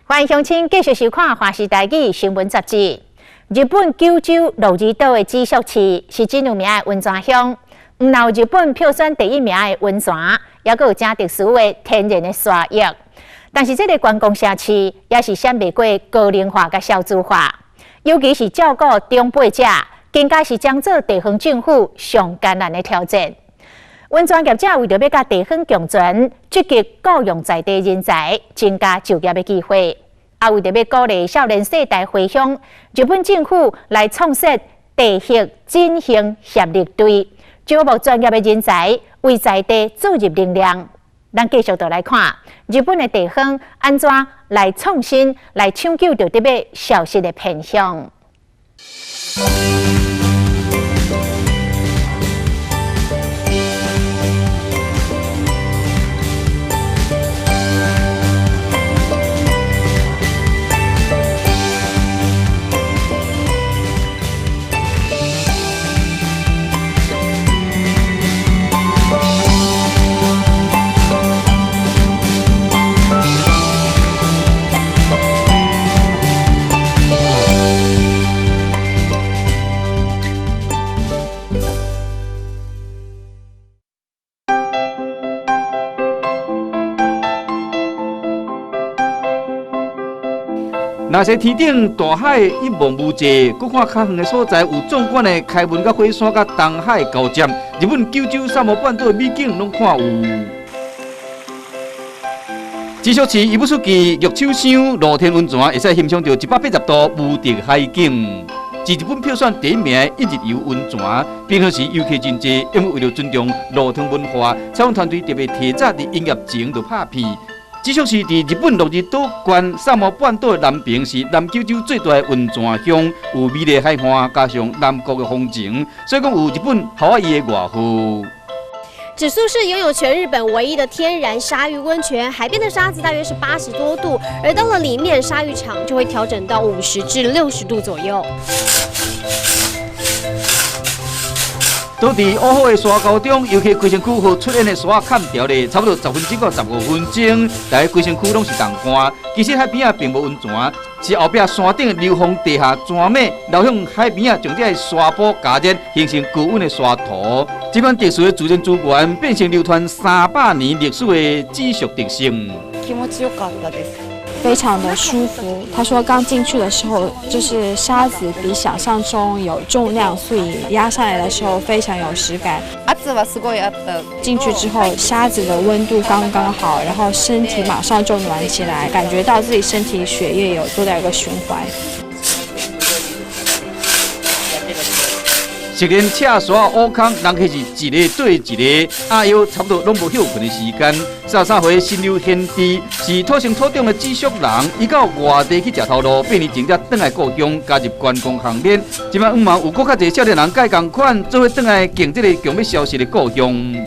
歡迎鄉親繼續收看《華視台語新聞雜誌》。日本九州鹿兒島的指宿市是真有名的溫泉鄉，毋但有日本票選第一名的溫泉，猶閣有誠特殊的天然的沙浴。但是這個觀光城市也是閃袂過高齡化佮少子化，尤其是照顧長輩者，更加是將做地方政府上艱難的挑戰。溫泉業者為著欲佮地方共存，積極僱傭在地人才，增加就業的機會。啊，為著欲鼓勵少年世代回鄉，日本政府來創設地域振興協力隊，招募專業的人才，為在地注入能量。咱繼續來看日本的地方按怎來創新，來搶救著佇欲消失的偏鄉。若是天頂大海一望無際，閣看較遠的所在有壯觀的開文佮火山佮東海交接，日本九州薩摩半島的美景攏看有。指宿市伊不出記玉手箱露天溫泉，會使欣賞著180度無敵海景。是日本票選第一名的一日遊溫泉，平常時遊客真濟，因為為著尊重露天文化，採訪團隊特別提早佇營業前就拍片。指宿市佇日本鹿兒島縣薩摩半島的南爿，是南九州最大的溫泉鄉，有美麗海岸，加上南國的風情，所以講有日本夏威夷的外號。指宿市擁有全日本唯一的天然沙浴溫泉，海邊的沙子大約是80多度，而到了裡面沙浴場就會調整到50至60度左右。倒佇烏虎的沙溝中，遊客規身軀予出煙的沙崁著咧，差不多10分鐘到15分鐘，逐个規身軀攏是凍乾。其實海邊仔並無溫泉，是後壁山頂流風地下泉脈流向海邊仔，將這个沙波加熱，形成高溫的沙塗。這款特殊的自然資源變成流傳300年歷史的指宿特色。気持ちよかったです。非常的舒服。他說剛進去的時候，就是沙子比想象中有重量，所以壓上來的時候非常有實感。圧はすごいあった。進去之後，沙子的溫度剛剛好，然後身體馬上就暖起來，感覺到自己身體血液有做到一個循環。熟練赤沙烏空，人客是一个對一個，阿腰差不多攏無歇睏的時間。33歲新柳賢治是土生土長的指宿人，伊到外地去食頭路，8年前才轉來故鄉，加入觀光行列。這擺向望有閣較濟少年人佮伊仝款，做伙轉來經營這個強欲消失的故鄉。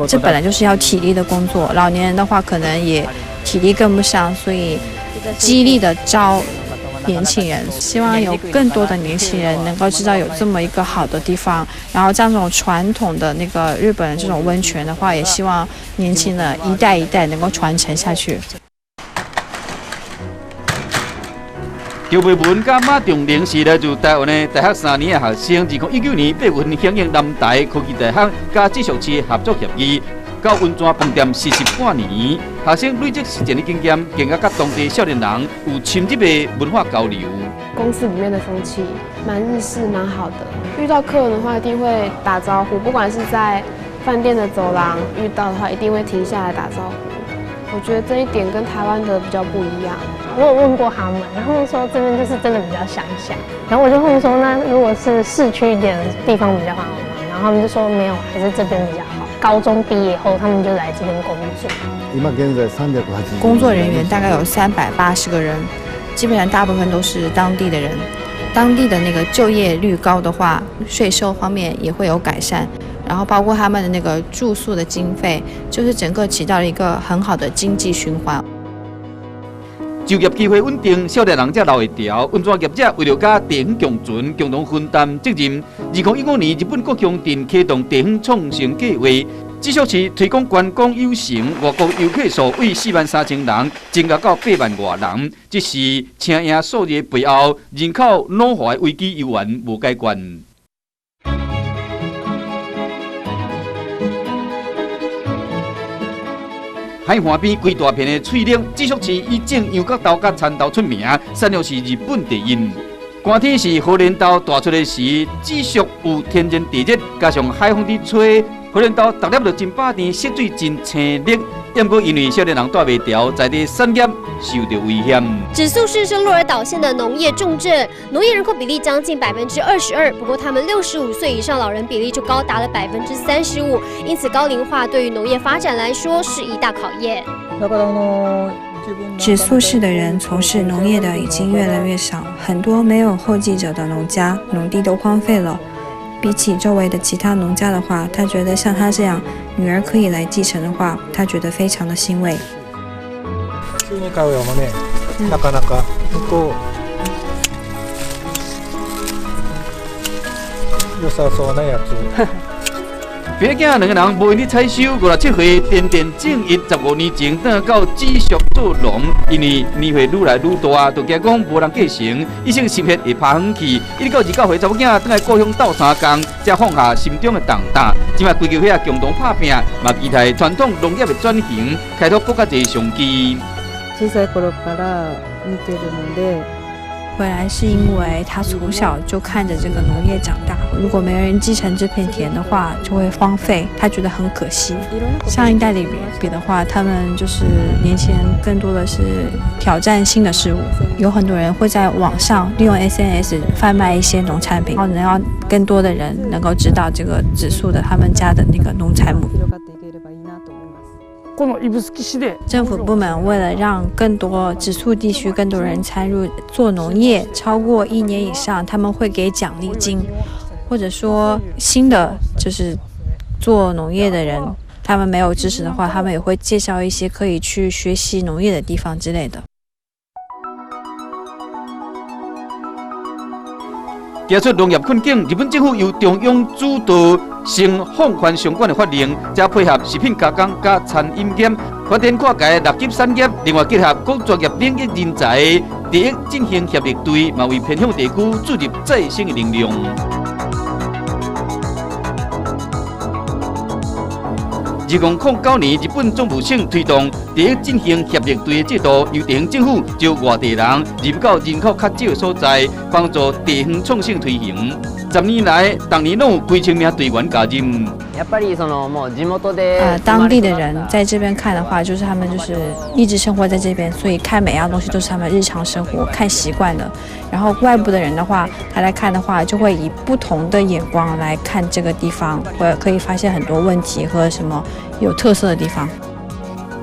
這本來就是要體力的工作，老年人的話可能也體力跟不上，所以激勵的招年輕人，希望有更多的年輕人能夠知道有這麼一個好的地方，然後這種傳統的那個日本這種溫泉的話，也希望年輕的一代一代能夠傳承下去。劉培文佮馬仲玲是來自台灣的大學3年的學生，2019年8月響應南台科技大學佮指宿市合作協議，到溫泉飯店實習半年，學生累積實踐的經驗，更加佮當地少年人有深入的文化交流。公司裡面的風氣蠻日式，蠻好的。遇到客人的話，一定會打招呼，不管是在飯店的走廊遇到的話，一定會停下來打招呼。我覺得這一點跟台灣的比較不一樣。我有問過他們，他們說這邊就是真的比較鄉下。然後我就問說，那如果是市區一點的地方比較好嗎？然後他們就說沒有，還是這邊比較好。高中畢業後，他們就來這邊工作。工作人員大概有380個人，基本上大部分都是當地的人。當地的那個就業率高的話，稅收方面也會有改善。然後包括他們的那個住宿的經費，就是整個起到了一個很好的經濟循環。就業機會穩定，少年人才留會牢。溫泉業者為著佮地方共存，共同分擔責任。2015年，日本國鄉鎮啟動地方創生計畫，紫宿市推廣觀光友善，外國遊客數為4萬3千人增加到8萬外人，這是請贏數字背後，人口老化的危機猶原無解決。海岸邊規大片的翠綠，紫宿市以種羊角豆佮蠶豆出名，產量是日本第一。寒天是荷蘭豆大出的時，紫宿有天然地熱，加上海風佇吹，荷蘭豆逐粒都真飽甜，色水真青綠。不過因為少年人帶袂牢，在地產業受到威脅。紫宿市是鹿兒島縣的農業重鎮，農業人口比例將近22%，不過他們65歲以上老人比例就高達了35%，因此高齡化對於農業發展來說是一大考驗。紫宿市的人從事農業的已經越來越少，很多沒有後繼者的農家，農地都荒廢了。比起周圍的其他農家的話，他覺得像他這樣女兒可以來繼承的話，他覺得非常的欣慰。なかなか向こう良さそうなやつ。爸仔兩個人無閒咧採收，57歲田田正一15年前轉到紫宿做農，因為年歲愈來愈大，就驚講無人繼承，一生心血會拋遠去。一直到29歲，查某囝轉來故鄉鬥相共，才放下心中的重擔。這擺規家伙共同拍拚，嘛期待傳統農業的轉型，開拓閣較濟商機。小さい頃から見てるので。回來是因為他從小就看着這個農業長大，如果沒人繼承這片田的話，就會荒廢，他覺得很可惜。上一代裡比的話，他們就是年輕人更多的是挑戰新的事物，有很多人會在網上利用 SNS 販賣一些農產品，然後能讓更多的人能夠知道這個紫宿的他們家的那個農產品。政府部門為了讓更多紫宿地區更多人參入做農業，超過一年以上，他們會給獎勵金，或者說新的就是做農業的人，他們沒有知識的話，他們也會介紹一些可以去學習農業的地方之類的。走出農業困境，日本政府由中央主導，先放寬相關的法令，再配合食品加工佮餐飲業發展跨界六級產業，另外結合各專業領域人才，地域振興協力隊，嘛為偏鄉地區注入再生的能量。2009年，日本總務省推動地域振興協力隊的制度，由地方政府招外地人入到人口較少的所在，幫助地方創新推行。10年來，逐年攏有幾千名隊員加入。當地的人在這邊看的話，就是他們就是一直生活在這邊，所以看每樣東西都是他們日常生活看習慣的。然後外部的人的話，他來看的話，就會以不同的眼光來看這個地方，會可以發現很多問題和什麼有特色的地方。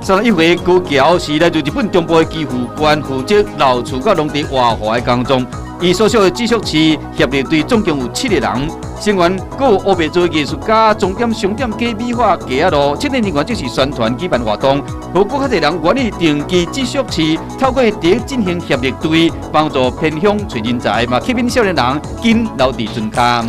31歲高橋是來自日本中部的岐阜縣，負責老厝佮農地活化的工作。伊所屬的紫宿市協力隊總共有7個人，成員閣有烏白做藝術家、裝點商店街美化街仔路，青年人員則是宣傳舉辦活動，予閣較濟人願意定居紫宿市，透過地域振興協力隊幫助偏鄉揣人才，嘛吸引少年人緊留佇村埒。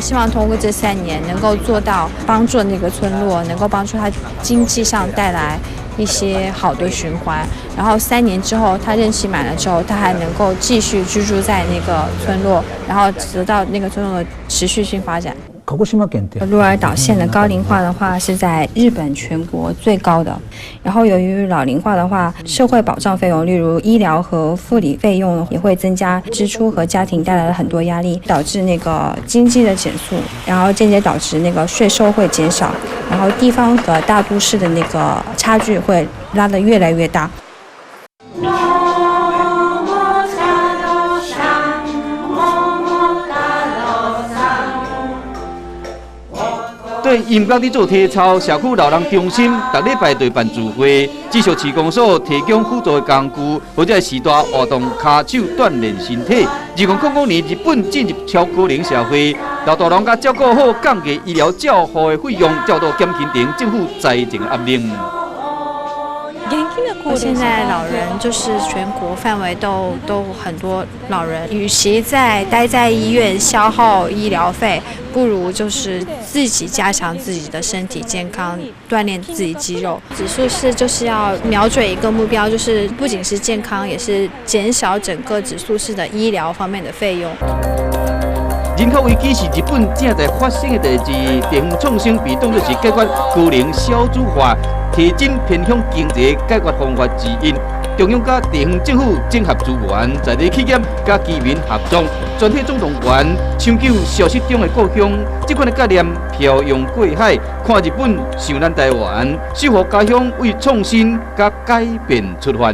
希望通過這3年能夠做到幫助那個村落，能夠幫助他經濟上帶來一些好的循環。然後3年之後，他任期滿了之後，他還能夠繼續居住在那個村落，然後得到那個村落的持續性發展。鹿兒島縣的高齡化的話是在日本全國最高的。然後由於老齡化的話，社會保障費用，例如醫療和護理費用也會增加支出，和家庭帶來了很多壓力，導致那個經濟的減速，然後間接導致那個稅收會減少，然後地方和大都市的那個差距會拉得越來越大。對音樂佇做體操，社區老人中心逐禮拜都辦聚會，紫宿市公所提供輔助的工具，或者是大活動跤手鍛鍊身體。2000年，日本進入超高齡社會，老大人佮照顧好，降低醫療照護的費用，較多減輕政府財政壓力。現在老人就是全國範圍都很多老人，與其在待在醫院消耗醫療費，不如就是自己加強自己的身體健康，鍛煉自己肌肉。指宿市就是要瞄準一個目標，就是不僅是健康，也是減少整個指宿市的醫療方面的費用。人口危機是日本正在發生的代誌，地方創生被當作是解決高齡少子化、提振偏鄉經濟解決方法之一。中央佮地方政府整合資源，在地企業佮居民合作，全體總動員搶救消失中的故鄉。這款的概念漂洋過海，看日本，想咱台灣，守護家鄉，為創新佮改變出發。